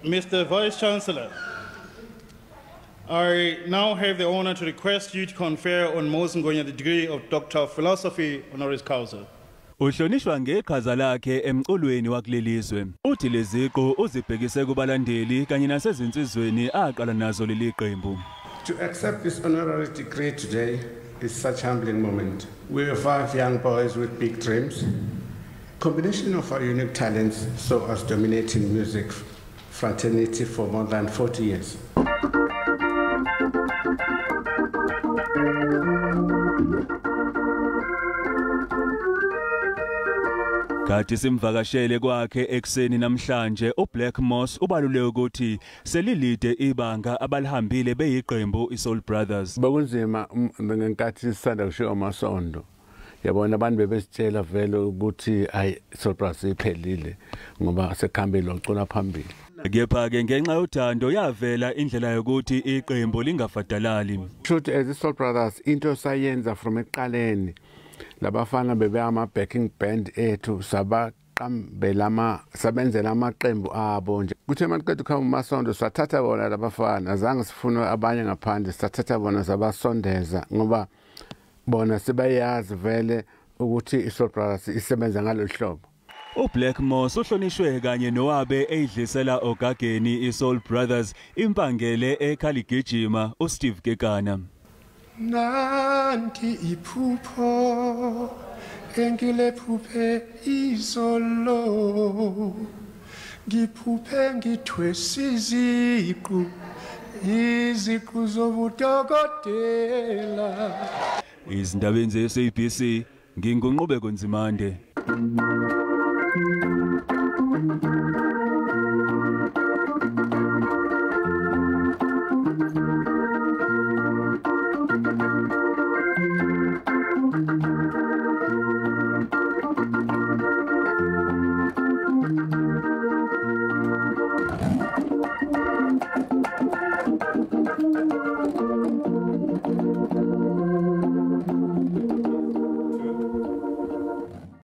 Mr. Vice Chancellor, I now have the honor to request you to confer on Moses Ngwenya the degree of Doctor of Philosophy honoris causa. Uhlonishwa ngeqhaza lakhe emculweni wakulelizwe. Uthi leziqu uzibhekise kubalandeli kanye nasezinsizweni aqala nazo leli qembu. To accept this honorary degree today is such a humbling moment. We were 5 young boys with big dreams. Combination of our unique talents saw us dominating music fraternity for more than 40 years. Kade simvakashele kwakhe ekseni namhlanje uBlack Moss ubalule ukuthi selilide ibanga abalihambile beyiqembu iSoul Brothers. Bekunzima ngenkathi sisanda kushiya amasondo. Yabona abantu bebesitshela vele ukuthi ayi Soul Brothers iphelile ngoba sekuhambile ocula phambili. Kepha ke ngenxa yothando yavela indlela yokuthi iqembu lingafadalali. Shoot as Soul Brothers into sayenza from ekuqaleni. Labafana bebe ama backing band ethu sabaqambela sabenzela amaqembu abo nje. Kuthe maqedwe khama uMasondo sathatha bona labafana, azange sifune abanye ngaphandle, sathatha bona sabasondeza ngoba bona sebayazi vele ukuthi iSoul Brothers isebenza ngalolu hlobo. uBlack Moss uhlonishwe kanye nowabe eyidlisela ogageni iSoul Brothers impangele ekhaligijima uSteve Kekana. Nanti iphupho engilephuphe izolo, ngiphuphe ngithwesa iziqu, iziqu zobudokotela. Izindabeni ze-SABC nginguNqubeko Nzimande.